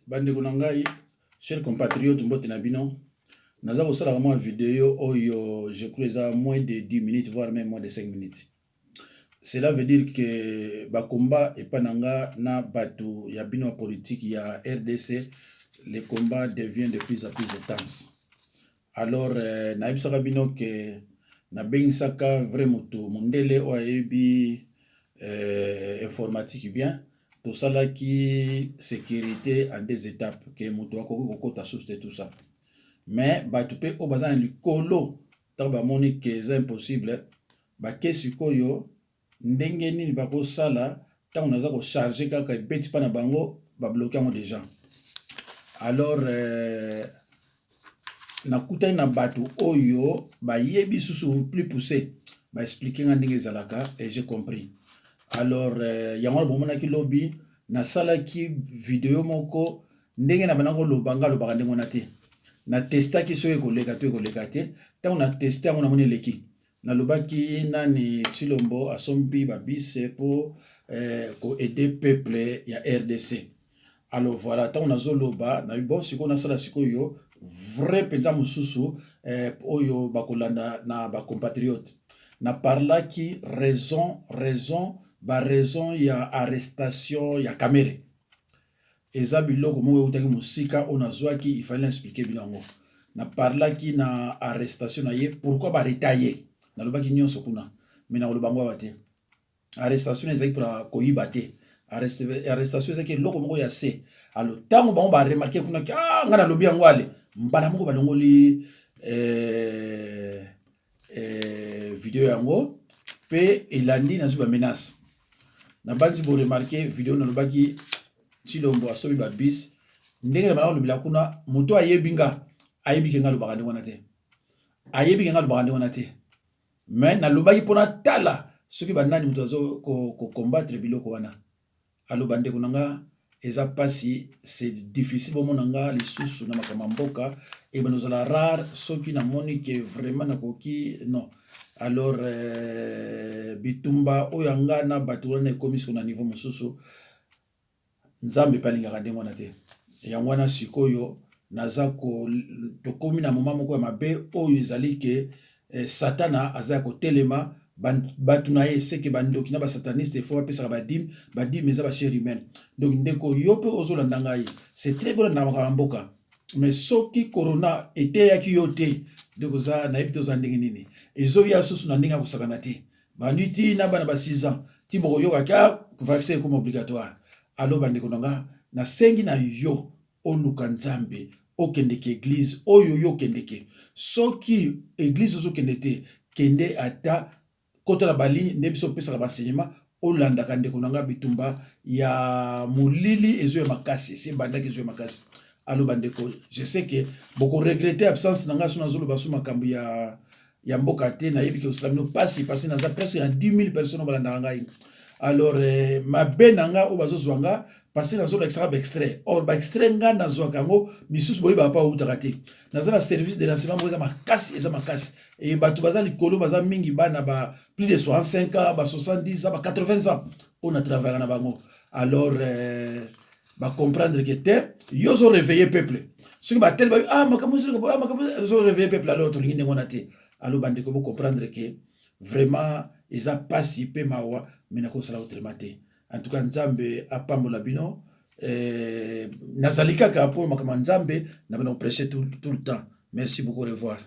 Bandeko na ngai, chers compatriotes, mbote na bino. Naza kosalaka mwa video oyo, je crois eza moins de 10 minutes, voire même moins de 5 minutes. Cela veut dire que bakomba epai na nga na bato ya bino ya politique ya RDC, le combat devient de plus en plus intense. Alors nayebisaka bino ke nabengisaka vrai moto mondele oyo ayebi informatique bien. Tosalaki sécurité en deux étapes, ke moto akoki kokota susu te, tout ça. Mais bato mpe oyo baza na likolo, ntango bamoni ke eza impossible, bake sikoyo ndenge nini bakosala. Ntango naza kocharger kaka, ebeti mpa na bango, babloquer yango déjà. Alors nakutani na bato oyo bayebi susu plus poussé, baexpliquer nga ndenge ezalaka et j'ai compris. Alors yango wana bomonaki lobi nasalaki video moko ndenge na banda koloba. Nga alobaka ndenge wana te. Natestaki soki ekoleka to ekoleka te. Ntango natester yango, namoni eleki. Nalobaki nani, Tshilombo asombi babus mpo koaider peuple ya RDC. Alors voilà, ntango nazoloba na bon, sikoyo nasala sikoyo vrai mpenza mosusu oyo bakolanda na bacompatriote. Naparlaki raison, baraison ya arrestation ya Kamerhe. Eza biloko moko eutaki mosika oyo nazwaki, ifali na expliquer bino yango. Naparlaki na arrestation na ye, pourquoi baarrêter ye. Nalobaki nyonso kuna, me nakoloba yango awa te. Arrestation ezalaki mpona koyiba te, arrestation ezalaki eloko moko ya se. Alors ntango bango baremarquer kuna ki, ah, ngai nalobi yango, ale mbala moko balongoli video yango mpe elandi. Nazwi bamenace. Nabanzi boremarquer video nalobaki Tshilombo asomi babus. Ndenge na banda kolobela kuna, moto ayebi nga, ayebi ke nga alobaka ndenge wana te, ayebi ke nga alobaka ndenge wana te. Mais nalobaki mpona tala soki banani moto azo kocombattre biloko wana. Aloba, ndeko na nga, eza mpasi, c'est difficile. Bomona nga lisusu na makambo ya mboka ebanda ozala rare soki namoni ke vraiment nakoki non. Alors bitumba oyo ya nga na bato wana ekomi siko na niveau mosusu. Nzambe mpe alingaka ndenge wana te. Yango wana sikoyo naza ko tokomi na moma moko ya mabe oyo ezali ke Satana aza ya kotelema. Bato na ye seke bandoki na basataniste, fo bapesaka badîme. Badîme eza bachair humaine. Donc ndeko, yo mpe ozolanda ngai, c'est très bien olanda makambo ya mboka, mais soki corona eteyaki yo te, ndeko, oza nayebi te oza ndenge nini. Ezoya susu na ndenge ya kosakana te. Bandi ti na bana ba 6 ans ti bokoyokaki vaccin ekoma obligatoire. Alors bandeko na nga, nasengi na yo oluka Nzambe, okendeke église oyo yo okendeke. Soki église ozokende te, kende ata kota na baligne nde biso opesaka baenseignement, olandaka. Ndeko na nga, bitumba ya molili ezoya makasi, esi ebandaki, ezoya makasi. Alors bandeko, je sais ke bokoregretter absence na ngai. So nazoloba so makambo ya mboka te, nayebi ke osala bino mpasi, parce naza presque na 10 000 personnes oyo balandaka ngai. Alors mabe na nga oyo bazozwa nga, parce nazolakisaka baextrait. Or baextrait nga nazwaka yango misusu, boyebaka mpa outaka te. Naza na service de renseignement moko eza makasi, eza makasi. E bato baza likolo, baza mingi, bana ba plus de 65 ans, ba 70 ans, ba 80 ans oyo na travaillaka na bango. Alors bacomprendre ke te, yo ozoréveiller peuple. Soki bateli babi, ah, makambo, ah, makambo ozoréveiller peuple. Alors tolingi ndenge wana te. Alors bandeko, bocomprendre ke vraiment eza pasi mpe mawa, me nakosala autrement te. En tout cas, Nzambe apambola bino. Nazali kaka mpo makambo ya Nzambe na bino koprêcher tout le temps. Merci beaucoup, au revoir.